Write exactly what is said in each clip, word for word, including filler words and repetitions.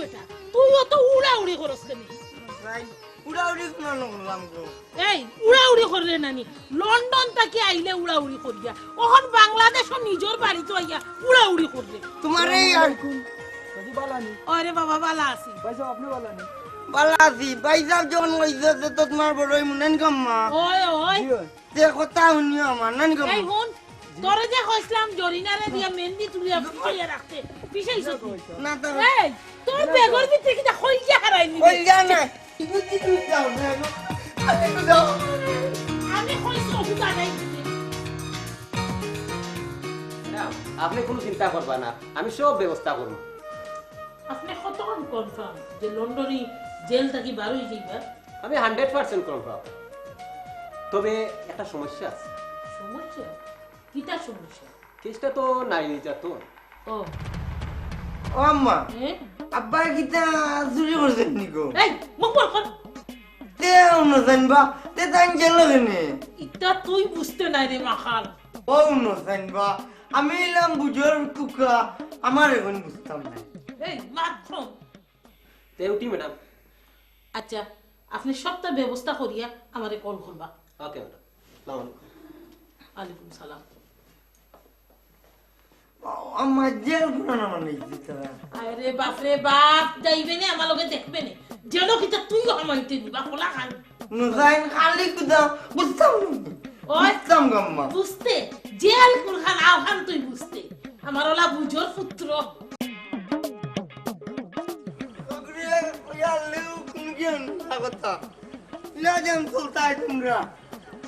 বেটা, তুই অত উড়াউড়ি করস কেনে? ভাই, উড়াউড়ি কুনানো করলাম গো? এই, উড়াউড়ি কররে নানি, লন্ডন থাকি আইলে উড়াউড়ি করিয়া, অখন বাংলাদেশো নিজর বাড়িত আইয়া উড়াউড়ি কররে। তোমার এই আর আসসালামু আলাইকুম। কাজী বালা নি? ওরে বাবা, বালা আছি। ভাইসাব, আপনে বালা নি? বালা আছি। ভাইসাব যখন কইছে যে তো তোমার বড় ইমরান কাম্মা। ওই, ওই। জি, ওই। তে কথা হুনিও আমার, নানি গো। এই হুন, তোরে যে কইছলাম জরিনারে দিয়া মেহেন্দি তুলিয়া পিছাইয়া রাখতে, পিছাইছস নি? না তো। এই, তোর বেগর ভিতরে কিতা কইলজা হারাই নিবি? কইলজা না। তুমি কি তুমি যাও না গো? আমি তো যাও। আমি কইছি ওষুধ আনাই দিতে। না, আপনে কুনু চিন্তা করবা না, আমি সব ব্যবস্থা করমু। আপনে কতখান কনফার্ম যে লন্ডনি জেল থাকি বার অই যাইবা? আমি হান্ড্রেড পার্সেন্ট কনফার্ম। তবে একটা সমস্যা আছে। সমস্যা? কিতা সমস্যা? কেসটা তো নারী নির্যাতন। ও। ও আম্মা, এ? আব্বায় কিতা চুরি করছইন নি গো? এই, মুখ বন্ধ কর। তে অনো জানবা, তে তাইন জেলো কেনে? ইতা তুই বুঝতে নায় রে মাখাল। ও অনো জানবা, আমি অইলাম বুঝর কুকা, আমার অখন বুঝতাম না। এই, মাথম। তে উঠি ম্যাডাম। আচ্ছা, আপনে সবটা ব্যবস্থা করিয়া আমারে কল করবা। Okay madam. আসসালামু আলাইকুম। ওয়ালাইকুম সালাম। ও, আমার জেল কুনানো মানে দিতে। আরে বাপ রে বাপ, যাইবে নে আমার লগে দেখবে নে। জেলো কিতা তুইও হামাইতে নিবা, খোলা খান। নুজাইন খালি কুদা, বুঝতাম না। ওই, বুঝতাম গাম্মা। বুঝতে, জেল কুনখান, আওখান তুই বুঝতে। আমার ওলা বুঝর পুত্র। ওগরে, ওই আল্লেও কুন জ্ঞান না কথা। ইলা যেন চলতাই তোমরা।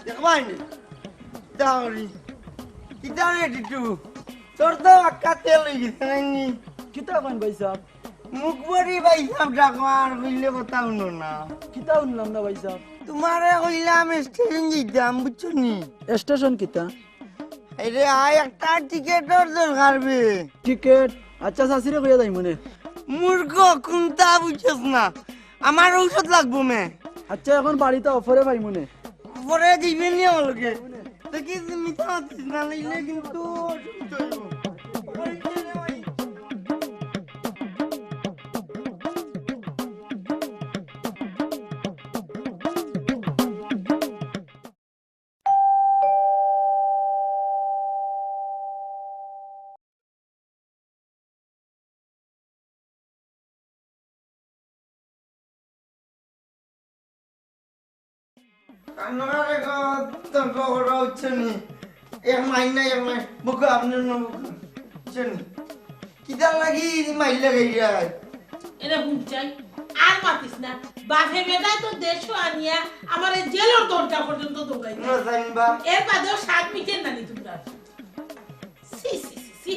দেখবাই নি? দাওরি। কিতা রে টিটু? তোর তো আক্কা তেল অই গেছে নানি? কিতা কইন ভাইসাব? মুখ ভরি ভাইসাব ডাকো আর কইলে কথা হুনো না। কিতা হুনলাম না ভাইসাব? তোমারে কইলাম স্টেশন যাইতাম, বুঝছো নি? স্টেশন কিতা? আরে আয়, একটা টিকেটর দরকার বে। টিকেট? আচ্ছা, চাচিরে কইয়া যাইমু নে। মূর্খ, কুনতা বুঝছস না? আমার ঔষধ লাগবো মে। আচ্ছা, অখন বাড়িত আও, পরে পাইমু নে। পরে দিবে নি আমারে। দেখি, মিছা মাতিস না, নাইলে কিন্তু অসুবিধা অইবো। আপনারা এখন তর্ক করা হচ্ছে নি। এক মাইর না, এক মাইর। বুকে আপনি না বুকে। বুঝছেন? কিতার লাগি মাইর লাগাইরা? এরে হুনছাই, আর মাতিস না। বাপে বেটায় তো দেশো আনিয়া আমারে জেলর দরজা পর্যন্ত দৌড়াই। না, জানবা। এর বাদেও স্বাদ মিটের না নি তোমরা। ছি, ছি, ছি, ছি।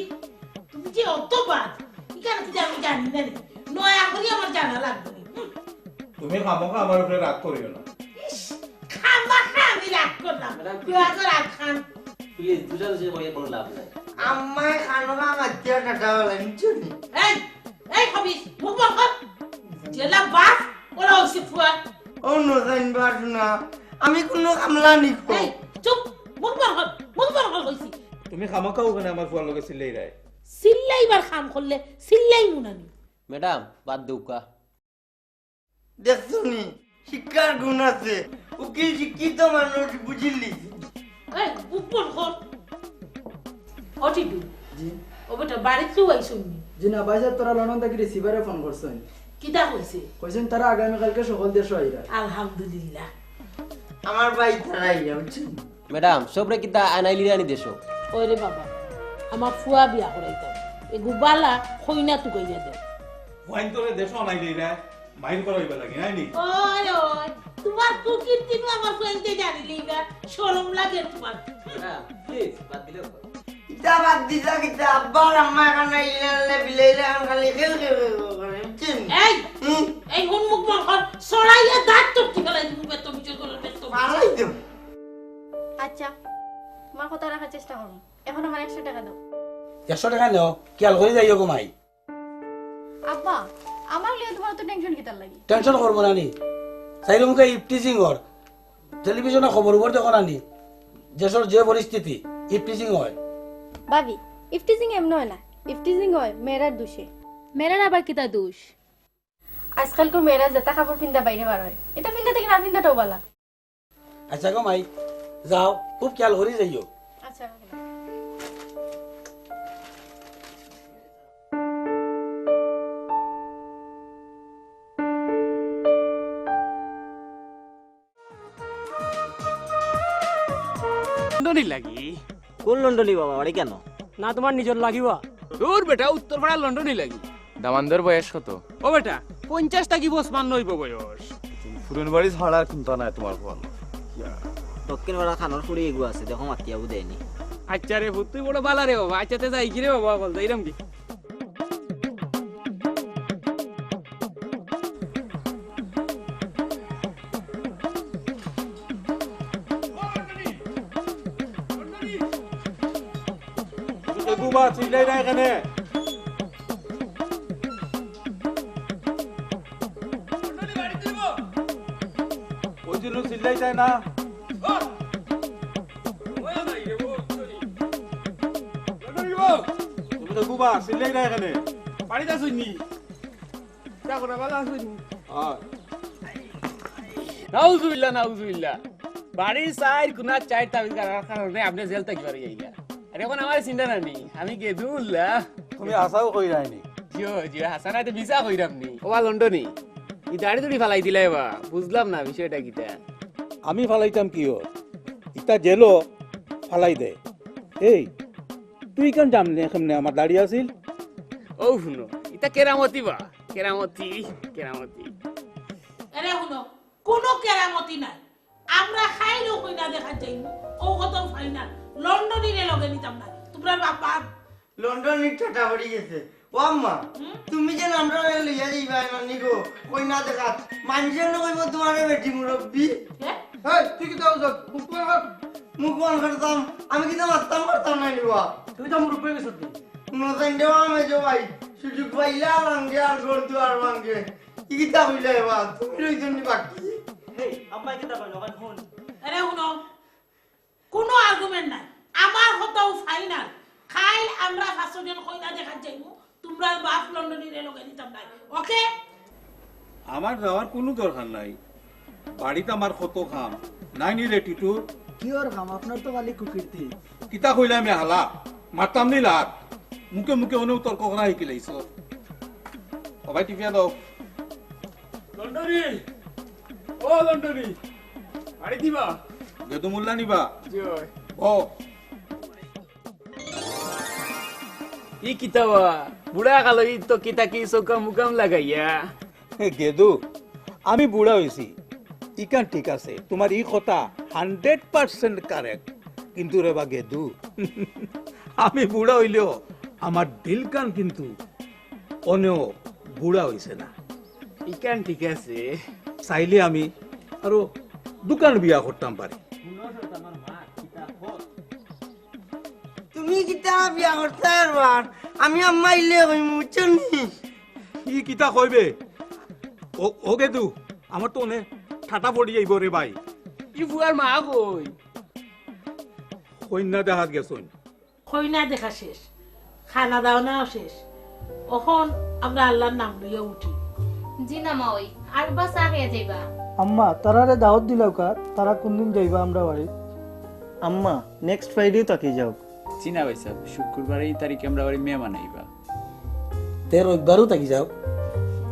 তুমি যে অত বাদ, ইখান কিতা আমি জানি না রে। নয়া করি আমার জানা লাগবো নি। হুম। তুমি খামোখা আমার উপরে রাগ করিও না। ইস, খামোখা আমি রাগ করলাম। ম্যাডাম, তুই আগে রাগ খান। প্লিজ, দুজন যে কইয়া কোনো লাভ নাই। আম্মায় খানো না মাতিয়া টাটা বলে, বুঝছো নি? এই, এই খবিস, মুখ বন্ধ কর। যেলা বাপ, ওলা অইছে ফুয়া। ও নজাইন বাস না, আমি কোনো কামলা নি কো। এই, চুপ, মুখ বন্ধ কর, মুখ বন্ধ কর কইছি। তুমি খামোখা অখানো আমার ফুয়ার লগে চিল্লাইরায়। চিল্লাইবার কাম করলে চিল্লাইমু না নি। ম্যাডাম, বাদ দেউক্কা। দেখছো নি, শিক্ষার গুণ আছে। উকিল শিক্ষিত মানুষ, বুঝিলি? এই, মুখ বন্ধ কর। ও টিটু। জি। ও বেটা, বাড়িত কেউ আইছইন নি? জি না, ভাইসাব, তারা লন্ডন থাকি রিসিভারে ফোন করছইন। কিতা কইছে? কইছইন তারা আগামীকালকে সকল দেশো আইরা। আলহামদুলিল্লাহ। আমার ভাই তারা আইরা, বুঝছইন? ম্যাডাম, সবরে কিতা আনাইলিরা নি দেশো? ওরে বাবা, আমার ফুয়া বিয়া করাইতাম। এগু বালা কইনা তুকাইয়া দেও। ফুয়াইন্তরে দেশো আনাইলিরা, মাইর করাইবার লাগি, নায় নি? ওই, ওই, তোমার কুকির দিনও আমার ফুয়াইন্তে জানিলিবা, শরম লাগে তোমার। ম্যাডাম, প্লিজ, বাদ দিলে হয়। ইতা বাদ দিতা কিতা? আব্বার আম্মা এখানে ইলালে বিলাইলে এখন খালি খেল খেল খেল করে, বুঝছইন? এই, হুম? এই হুন মুখ বন্ধ কর, সরাইয়া দাঁত টপকি ফেলাই দিমু, বেত্ত বিচার করে, বেত্ত বিচার। ফালাই দেবো। আচ্ছা, তোমার কথা রাখার চেষ্টা করবো। এখন আমার একশো টাকা দাও। একশো টাকা নেও, খেয়াল করি যাইও গো মাই। আব্বা, আমার লইয়া তোমার তো টেনশন কিতার লাগি? টেনশন করবো না নি? চাইরো মুখে ইফটিজিং অর। টেলিভিশনে খবর উপর দেখো না নি? দেশর যে পরিস্থিতি, ইফটিজিং হয়। ভাবি, ইফটিজিং এমন হয় না, ইফটিজিং হয় মেয়েরার দোষে। মেয়েরার আবার কিতা দোষ? আজকালকার মেয়েরা যেটা কাপড় পিন্দা বাইরে বার হয়, এটা পিন্দা থেকে না পিন্দাটাও ভালা। আচ্ছা গো মাই, যাও, খুব খেয়াল করি যাইও। আচ্ছা। লন্ডনি লাগি। কোন লন্ডনি বাবা, বাড়ি কেন? না, তোমার নিজর লাগিবা। দূর বেটা, উত্তর পাড়ার লন্ডনি লাগি। দামান্দর বয়স কত? ও বেটা, পঞ্চাশ থাকি পঁচপান্ন অইবো বয়স। পুরান বাড়ি ছাড়া আর কুন্তা নাই তোমার কোন? দক্ষিণ পাড়া খানোর ফুড়ি এগু আছে, দেখো মাতিয়া বুঝেনি। আচ্ছা রে পুত, তুই বড় বালা রে বাবা। আচ্ছা, তে যাই কি রে বাবা, বল, যাইরাম কি? এগু বা, চিল্লাই না এখানে। ওই জন্য চিল্লাই যায় না। তুমি তো গুবা, চিল্লাই না এখানে। বাড়িত আছইন নি? কিতা করা, ভালা আছইন নি? হ্যাঁ। নাউজুবিল্লাহ, নাউজুবিল্লাহ। বাড়ির চাইর কুনাত চাইর তাবিজ গাড়ার কারণে আপনে জেল থাকি বারই আইলা। আর অখন আমারে চিনরা না নি? আমি গেদু উল্লা। তুমি হাছাউ কইরায় নি? জিও, জিও, হাছা নায় তে মিছা কইরাম নি। ওবা লন্ডনি, ই দাড়ি দুড়ি ফালাই দিলায় বা, বুঝলাম না বিষয়টা কিতা। আমি ফালাইতাম কিওর? ইতা জেলো ফালাই দে। এই, তুই কেন জানলে কেমনে আমার দাড়ি আছিল? ও হুনো, ইতা কেরামতি বা, কেরামতি, কেরামতি। এরে হুনো, কুনু কেরামতি নাই। আমরা খাইলেও কইনা দেখাত যাইমু, ও কত ফাইনাল। লন্ডনিরে লগে নিতাম না, তুমরার বাপ বাপ। লন্ডনির ঠাটা পড়ি গেছে। ও আম্মা, হুম? তুমি যে আমরারে লইয়া যাইবায় নানি গো, কইনা দেখাত, মানষে না কইবো তুমারে বেটি মুরব্বি। কে? এই, তুই কিতা কইছস? মুখ বন্ধ কর। মুখ বন্ধ করতাম, আমি কিতা মাততাম পারতাম নায় নি বা। তুই তো মুরব্বি অই গেছস নি। হুনো চাইন দেবা মেজো ভাই, সুযোগ পাইলা ভাঙ্গে আর ঘর দুয়ার ভাঙ্গে। ই কিতা কইলায় বা, তুমি রইছো নি বাকি? এই, আম্মায় কিতা কইলো, অখন হুন। আরে হুনো, কুনু argument নাই, আমার কথাউ ফাইনাল। কাইল আমরা পাঁচজন কইনা দেখাত যাইমু, তুমরার বাপ লন্ডনিরে লগে নিতাম নায়। ওকে? আমার যাওয়ার কুনু দরকার নাই, বাড়িত আমার কত কাম। নায় নি রে টিটু? কিওর কাম? আপনার তো খালি কুকীর্তি। কিতা কইলায় মি হালা? মারতাম নি লাত। মুখে মুখে অনেউ তর্ক করা হিকিলাইছো। ও ভাই, টিপিয়া দেও। লন্ডনি, ও লন্ডনি, বাড়িত নি বা? গেদু মোল্লা নি বা? জি অয়। ও। ই কিতা বা? বুড়া কালো ই তো কিতা কি চউখা মুখাম লাগাইয়া। গেদু, আমি বুড়া অইছি, ইখান ঠিক আছে, তুমার ই কথা hundred percent correct, কিন্তু রে বা গেদু, আমি বুড়া অইলেও আমার দিলখান কিন্তু অনেও বুড়া অইছে না। ইখান ঠিক আছে। চাইলে আমি আরো দুখান বিয়া করতাম পারি। তুমি কিতা বিয়া করতায় পারবায়? আমি আম্মা আইলে কইমু, বুঝছো নি? ই কিতা কইবে? ও, ও গেদু, আমার তো অনেক ঠাটা পড়ি যাইবো রে ভাই। ই ফুয়ার মা কই? কইন্যা দেখাত গেছইন। কইনা দেখা শেষ, খানা দাওনাও শেষ, অখন আমরা আল্লার নাম লইয়া উঠি। জি না মাওই, আর বা চা খাইয়া যাইবা। আম্মা, তারারে দাওয়াত দিলাউক্কা, তারা কুনদিন যাইবা আমরার বাড়ি? আম্মা, next Friday থাকি যাউক। জি না ভাইসাব, শুক্রবারে ই তারিখে আমরার বাড়ি মেহমান আইবা। তে রবিবারও থাকি যাউক।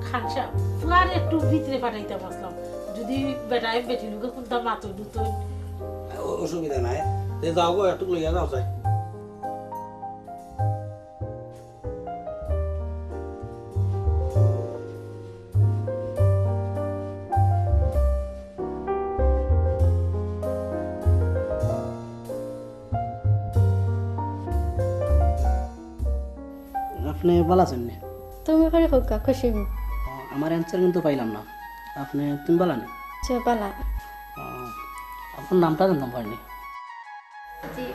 খান সাব, ফুয়ারে একটু ভিতরে পাঠাইতাম আছলাম, যুদি বেটায় বেটির লগে কুনতা মাতইন উতইন। অ-, অসুবিধা নাই, তে যাও গো, একটু লইয়া যাও চাই। আপনে ভালা আছইন নি? তুমি করি কউক্কা, খুশি অইমু। আমার answer কিন্তু পাইলাম না। আপনে, তুমি ভালা নি? জি, ভালা। আহ, আপনার নামটা জানতাম পারিনি। জি,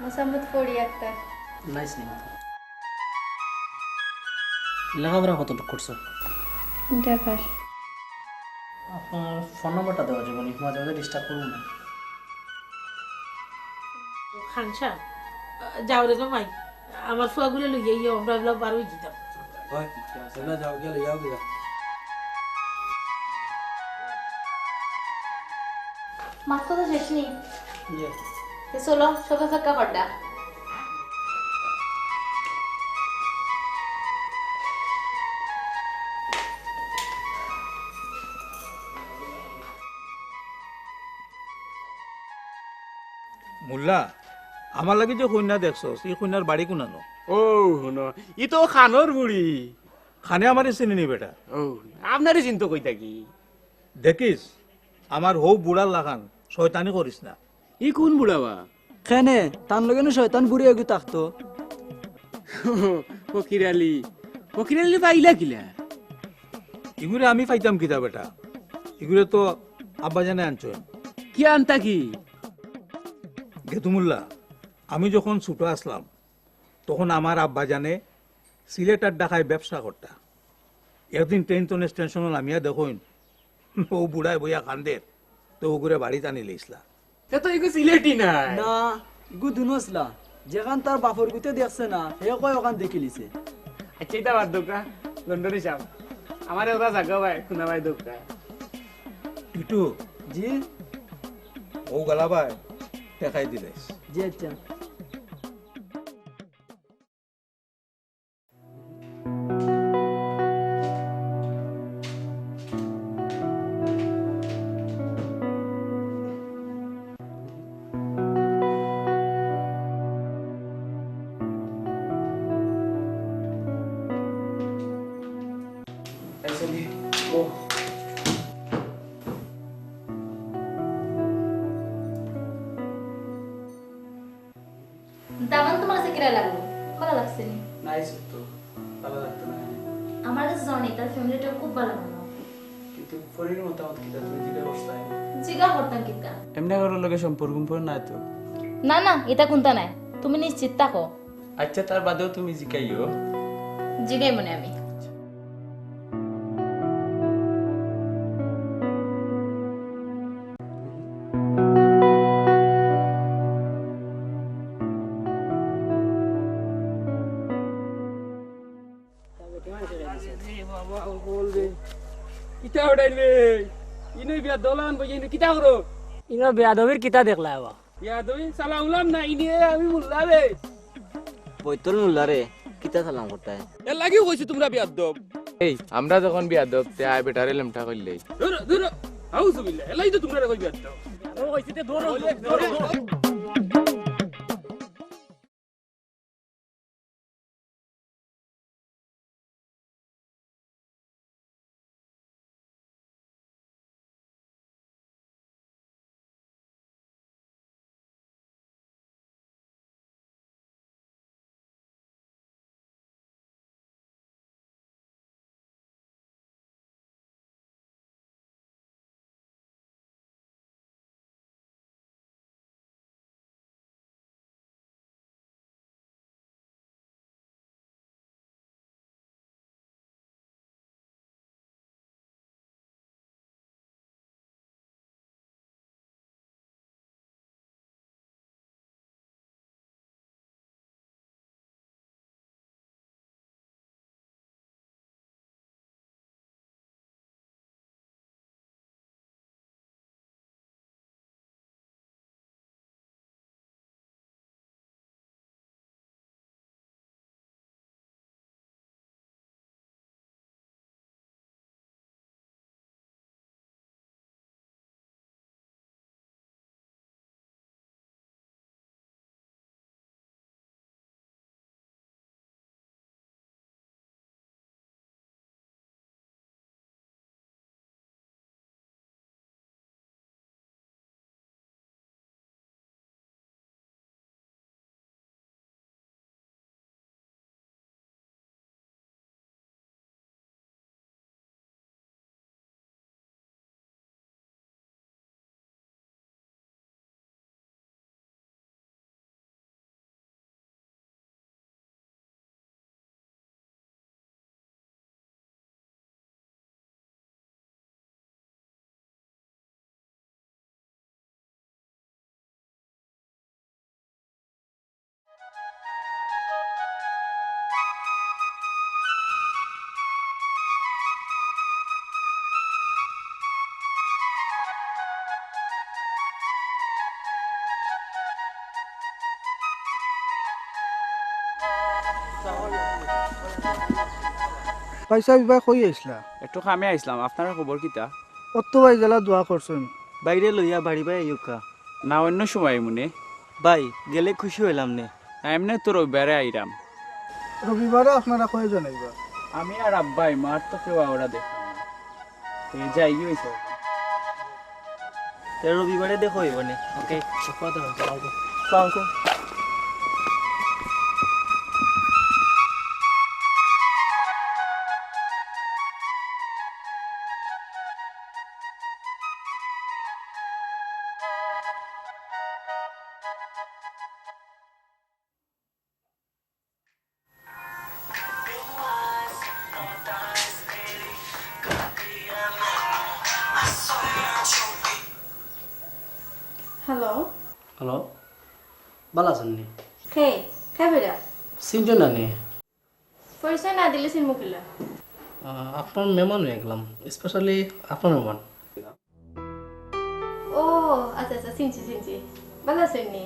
মোসাম্মদ ফরিয়া আক্তার। Nice name. লেখাপড়া কতটুকু করছো? Inter pass. আপনার ফোন নাম্বারটা দেওয়া যাবে নি? মাঝে মাঝে disturb করবো না। খান সাব, যাও রে গো মাই, আমার ফুয়াগুরে লইয়া আইও, আমরা অলা বার অই যিতাম। অয়, তোমরা যাও, গিয়া লইয়া আও গিয়া। মাত কথা শেষ নি? তে চলো, সদা চাক্কা খড্ডা। মুল্লা, আমার লাগি যে কইন্যা দেখছস, ই কইন্যার বাড়ি কুনানো? ও, হুনো, ই তো খানোর বুড়ি। খানে আমারে চিনে নি বেটা। ও, আপনারে চিনতো কই থাকি? দেখিস, আমার হউ বুড়ার লাখান শয়তানি করিস না। ই কুন বুড়া বা? কেনে, তান লগে নু শয়তান বুড়ি এগু থাকতো। ফকির আলী, ফকির আলী পাইলা কিলা? ইগুরে আমি পাইতাম কিতা বেটা? ইগুরে তো আব্বাজানে আনছইন। কি আনতা কি? গেদু মুল্লা, আমি যখন ছোট আছলাম, তখন আমার আব্বাজানে সিলেট আর ঢাকায় ব্যবসা করতা। একদিন ট্রেন তনে স্টেশনো নামিয়া দেখইন, অউ বুড়ায় বইয়া কান্দের, তে অগুরে বাড়িত আনি লইছলা। তে তো ইগু সিলেটি নায়। না, ইগু দুনু আছলা। যেখান তার বাপর গুতে দেখছে না, হে কয় অখান দেখিলিছে। আচ্ছা, ইতা বাদ দেউক্কা, লন্ডনী সাব। আমারে ওরা জাগা ভাই, খুনা ভাই দেউক্কা। টিটু। জি? অউ গালা ভাই, ঠেকাই দিলাইস। জি, আচ্ছা। দামান তোমার কাছে কিরা লাগলো? ভালা লাগছে নি? নাইস তো, ভালা লাগতো না। আমার কাছে জানি, তার ফ্যামিলিটা খুব ভালা মানুষ। কিন্তু ফরির মতামত কিতা? তুমি জিগা করছায়? জিগা করতাম কিতা? এমনে কারোর লগে সম্পর্ক উম্পর্ক নাই তো? না, না, ইতা কুন্তা নাই। তুমি নিশ্চিত থাকো। আচ্ছা, তার বাদেও তুমি জিগাইও। জিগাইমুনে আমি। কিতা উঠাইল বে? ইনো বিয়া দলান বই, ইনো কিতা করো? ইনো বেয়াদবির কিতা দেখলায় বা? বেয়াদবি সালাম উলাম না, ইনি আমি মুল্লা রে। বৈতল মুল্লা রে, কিতা সালাম করতায়? এর লাগিও কইছি তোমরা বেয়াদব। এই, আমরা যখন বেয়াদব, তে আয় বেটারে লেমটা কইলেই। ধরো, ধরো, আউযুবিল্লাহ, এলাই তো তোমরা কই বেয়াদব। ও কইছি তে ধরো, ধরো, ধরো। ভাই সাহেব, ভাই কই আইছলা? একটু কামে আইছলাম, আপনারা খবর কিতা? অত ভাই যেলা দোয়া করছইন। বাইরে লইয়া বাড়ি বাই আইউক্কা। না, অন্য সময় মনে। ভাই, গেলে খুশি অইলাম নে। না, এমনে তো রবিবারে আইরাম। রবিবারে আপনারা কয়জন আইবা? আমি আর আব্বাই, মার তো কেউ আওরা দেখলাম না। তো এই যাই কি হইছে? তে রবিবারে দেখা অইবো নে। ওকে। হ্যালো। হ্যালো, ভালা আছইন নি? কে? কে বেটা? চিনছইন না নি? পরিচয় না দিলে চিনমু কিলা? আহ, আপনার মেহমান অইয়া গেলাম, specially আপনার মেহমান। ও, আচ্ছা, আচ্ছা, চিনছি, চিনছি। ভালা আছইন নি?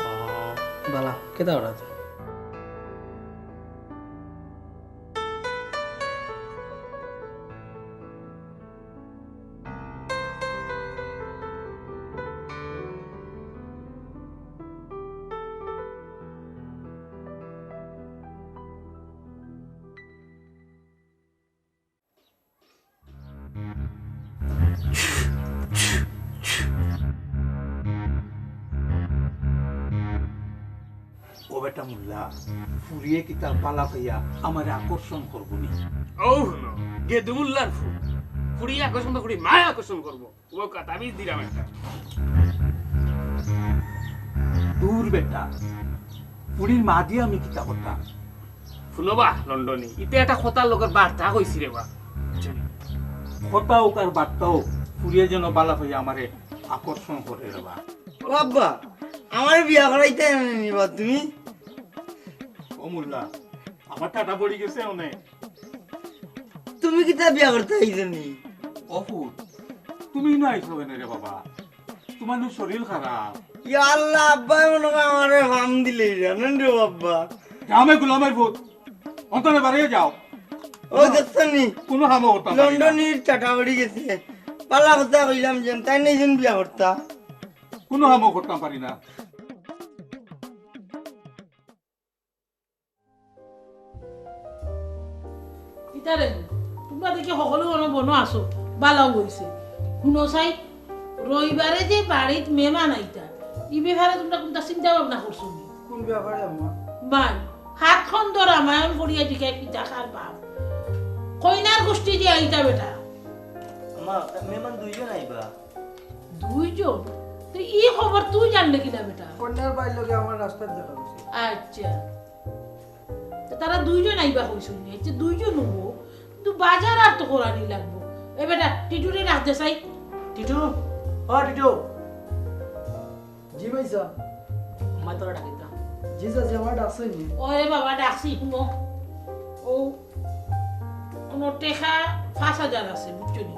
আহ, ভালা, কিতা করা যায়? ও বেটা মোল্লা, ফুড়িয়ে কিতা বালা পাইয়া আমারে আকর্ষণ করবো নি? ও হুনো, গেদু মোল্লার ফুড়ি। ফুড়িয়ে আকর্ষণ তো ফুড়ি, মায় আকর্ষণ করবো। ও কথা আমি দিলাম একটা। দূর বেটা, ফুড়ির মা দিয়া আমি কিতা করতাম? হুনো বা, লন্ডনি, ইতে একটা কথার লগর বার্তা কইছি রে বা। বুঝছো নি? কথা হোক আর বার্তা হোক, ফুড়িয়ে যেন বালা পাইয়া আমারে আকর্ষণ করে রে বা। ও আব্বা, আমারে বিয়া করাইতায় নি বা তুমি? ও মোল্লা, আমার টাটা পড়ি গেছে অনে। তুমি কিতা বিয়া করতায় আইছো নি? ও ফুত, তুমি না আইছো কেনে রে বাবা? তুমার নু শরীর খারাপ। ইয়া আল্লাহ, আব্বায় মনে হয় আমারে ফাম দিলে জানেন রে বাবা। গ্রামে গোলামের ফুত, অন্তরে বাড়িয়ে যাও। ও দেখছো নি? কোনো হামো করতাম পারি না। লন্ডনির টাটা পড়ি গেছে। বালা কথা কইলাম যেন, তাইন নি যেন বিয়া করতা। কোনো হামো করতাম পারি না। ইতারে, তুমরা দেখি হকলে অনো বনো আছো, বালাউ অইছে। হুনো চাই, রবিবারে যে বাড়িত মেহমান আইতা, ই ব্যাপারে তুমরা কুনতা চিন্তা ভাবনা করছো নি? কোন ব্যাপারে আম্মা? ভাই, হাতখান ধর রামায়ণ পড়িয়া জিকায় কিতা কার বাপ। কইনার গোষ্ঠী যে আইতা বেটা। আম্মা, মেহমান দুইজন আইবা। দুইজন? তো ই খবর তুই জানলে কিলা বেটা? কইনার ভাইর লগে আমার রাস্তাত দেখা অইছে। আচ্ছা। তো তারা দুইজন আইবা কইছইন নি? আচ্ছা, দুইজন অইবো। কিন্তু বাজার আর তো করানি লাগবো। এ বেটা, টিটুরে ডাক দে চাই। টিটু, ও টিটু। জি ভাইসাব। আম্মায় তোরে ডাকিতা। জি চাচি, আমারে ডাকছইন নি? ওরে বাবা, ডাকছি, হুনো। ও, কুনু টেকা পাঁচ হাজার আছে, বুঝছো নি?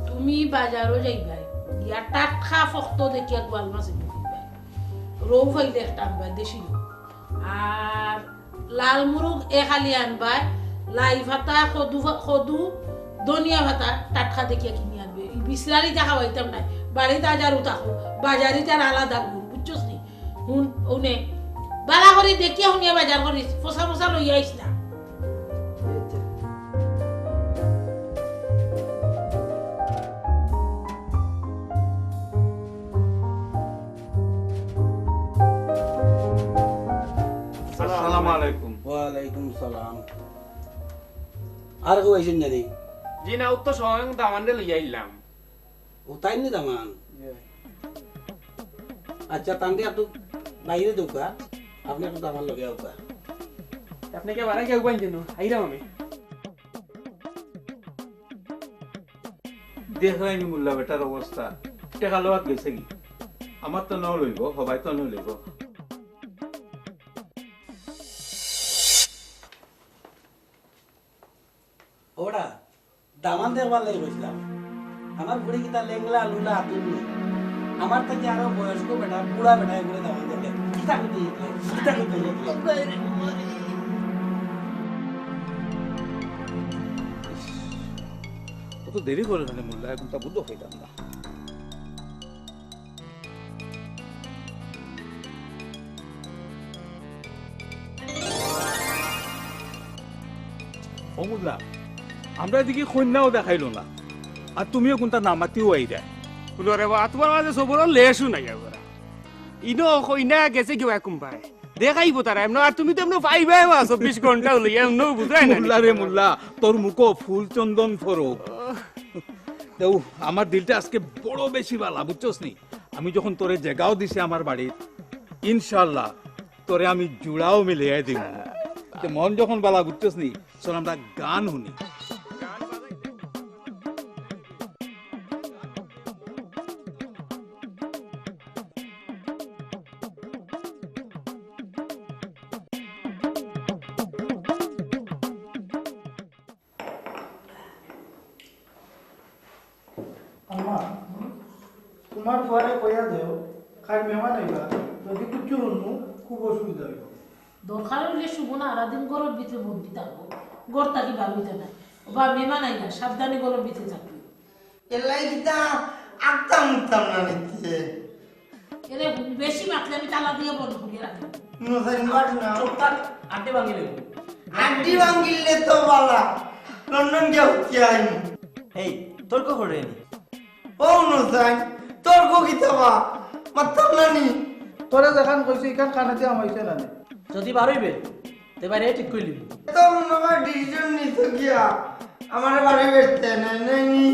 তুমি বাজারো যাইবায়, গিয়া টাটকা ফক্ত দেখিয়া গোয়াল মাছ আনিয়া দিবায়। রউ পাইলে একটা আনবায়, দেশি রউ। আর লাল মুরগ এক আলি আনবায়, লাই পাতা, কদু ফা-, কদু, ধনিয়া পাতা টাটকা দেখিয়া কিনি আনবে। ই বিসলারিতা খাওয়াইতাম নায়। বাড়িত আজারও থাকো, বাজারিত আর আলাদা গুড়, বুঝছস নি? হুন, অনে, বালা করি দেখিয়া হুনিয়া বাজার করিস, ফসা ফসা লইয়া আইস না। আসসালামু আলাইকুম। ওয়ালাইকুম সালাম। আর কেউ আইছইন না নি? জি না, ও তো স্বয়ং দামানরে লইয়া আইলাম। ও তাইন নি দামান? জি। আচ্ছা, তানরে একটু বাইরে দেউক্কা, আপনে একটু দামান লগে আউক্কা। আপনে কি বারা কেউ বাইন যেন? আইরাম আমি। দেখরায়নি মোল্লা বেটার অবস্থা, টেকা লওয়াত গেছেগি? আমার তো নু লইবো, হবায় তো নু লইবো। ওরা দামান দেখবার লাগি কইছিলাম। আমার ফুড়ি কিতা লেংলা লুলা আতুর নি? আমার থাকি আরো বয়স্ক বেটা, বুড়া বেটা এগুলো দামান দেখে। কিতা কইতে, কিতা কইতে? তো দেরি করে কেনে মোল্লা, এখন তা বুঝতে পারলাম না। ও মোল্লা, আমরা এদিকে কইন্যাও দেখাইলো না, আর তুমিও কুনতা না মাতিও আইরায়। হুনো রে বা, তুমার মাঝে সবরর লেশও নাই। ইনো কইন্যা গেছে কিবা কুনবায়। দেখাইবো তারা এমনে, আর তুমি তো এমনে পাইবায় বা চব্বিশ ঘন্টা অইলে, এমনেও বুঝায় না। মোল্লা রে মোল্লা, তোর মুখো ফুল চন্দন ফরো। তো আমার দিলটা আজকে বড় বেশি বালা, বুঝছস নি? আমি যখন তোরে জেগাও দিছি আমার বাড়িত, ইনশাআল্লাহ তোরে আমি জুড়াও মিলিয়ে দিমু। তো মন যখন বালা, বুঝছস নি, চল আমরা গান হুনি। আম্মা, তুমার ফুয়ারে কইয়া দেও, কাইল মেহমান আইবা, যদি কিচ্ছু হুনমু, খুব অসুবিধা অইবো। দরকার অইলে শুভ না, সারাদিন ঘরর ভিতরে বন্দি থাকবো, ঘর থাকি বার অইতো নায়। ও বা মেহমান আইবা, সাবধানে ঘরর ভিতরে থাকবি। এর লাগি কিতা আটতাম উঠতাম না নিতে। এরে, বেশি মাতলে আমি তালা দিয়া বন্ধ করিয়া রাখবো। হুনো চাইন, বাট না। চুপ থাক, আড্ডি ভাঙিলে। আড্ডি ভাঙিলে তো বালা, লন্ডন গিয়া হুকিয়া আইমু। এই, তর্ক করে নি। ও হুনো চাইন, তর্ক কিতা বা? মাততাম না নি। তোরে যেখান কইছি, ইখান কানেদি হামাইছে না নি? যদি বার অইবে, তে বাইরে ঠিক কইলি। তো মনে হয় ডিসিশন নিতে গিয়া আমারে বাড়ি বেরতে নাই, নাই নি।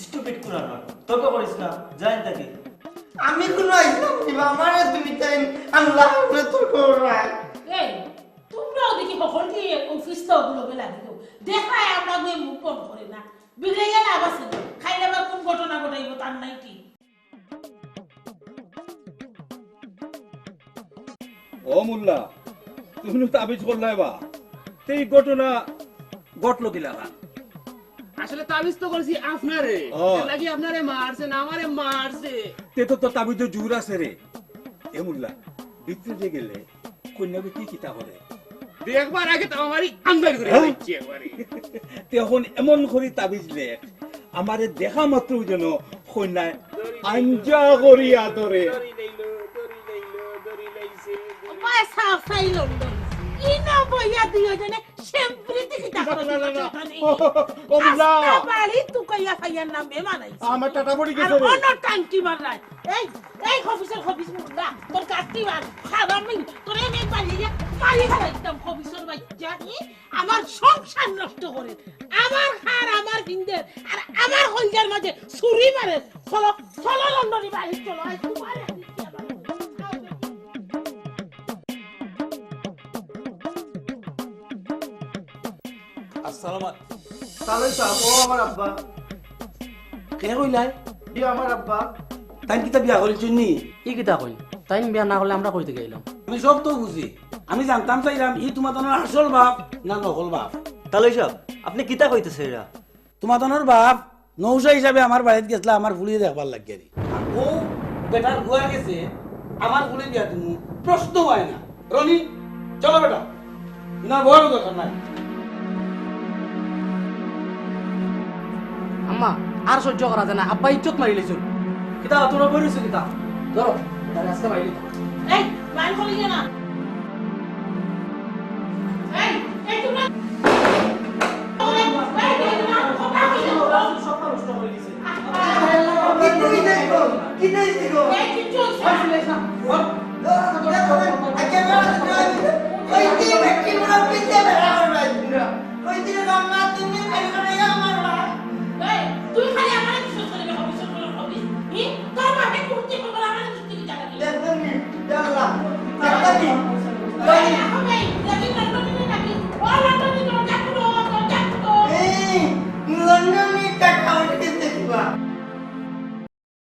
স্টুপিড কুনানর, তর্ক করিস না, যাইন থাকি। আমি কুনু আইলাম নি বা, আমারে তুমি তাইন আনলা, আমরা তর্ক করাই। এই, তুমরাও দেখি হকলটি অফিস তো ওগুলো বেলা দিল। দেখায় আমরা গিয়ে মুখ বন্ধ করে না। বিগড়ে গেলে আবার সে খাইলে আবার কোন ঘটনা ঘটাইবো তার নাই কি? ও মোল্লা, তুমি নু তাবিজ করলায় বা, তে ই ঘটনা ঘটলো কিলাখান? আসলে তাবিজ তো করছি আপনারে। ও। এর লাগি আপনারে মারছে না, আমারে মারছে। তে তো, তো তাবিজে জোর আছে রে। এ মোল্লা, ভিতরে যে গেলে কইন্যা বেটি কিতা করে? দেখবার আগে তো আমারই আন্দাজ করে হ্যাঁ? দিচ্ছি একবারে। তে এখন এমন করি তাবিজ লেখ, আমারে দেখা মাত্র যেন কইন্যায় আঞ্জা করি আদরে। ওপায় সাফ সাই লন্ডন। ইনো বইয়া দিও জনে সেমপ্রীতি কিতা না, না, না, না। ও, ও, ও, না। আস্তা বাড়ি তুকাইয়া ফাইয়ার নামে মানাইছে। আমার টাটা পড়ি গেছে আর রে। অন্য টাঙ্কি মারলাই। এই, এই খবিসর খবিস মুন্ডা, তোর গাতি মার, হারামি, তোরে আমি বাড়ি গিয়া মারি ফেলাইতাম খবিসর বাচ্চা। ই আমার সংসার নষ্ট করে, আমার খার, আমার হিন্দের, আর আমার কলজার মাঝে ছুরি মারে। চলো, চলো লন্ডনি বাড়ি চলো, আই তোমার আসসালামু আলাইকুম। তালই সাব, ও আমার আব্বা। কে কইলায়? জি, আমার আব্বা। তাইন কিতা বিয়া করিলছইন নি? ই কিতা কইন? তাইন বিয়া না করলে আমরা কই থাকি আইলাম? আমি সব তো বুঝি। আমি জানতাম চাইলাম, ই তুমার তানর আসল বাপ না নকল বাপ? তালই সাব, আপনে কিতা কইতেছে এরা? তুমার তানর বাপ নৌশা হিসাবে আমার বাড়িত গেছলা আমার ফুড়িয়ে দেখবার লাগিয়া রে। আর ও বেটার বুয়ার গেছে আমার ফুড়ি বিয়া দিমু, প্রশ্ন অয় না। রনি, চলো বেটা, না বড় দরকার নাই। আম্মা, আর সহ্য করা যায় না, আব্বা ইজ্জত মারিলাইছইন। কিতা তোরা বই রইছো কিতা? ধরো, তাহলে আজকে বাইরে। এই, বাইর করি না।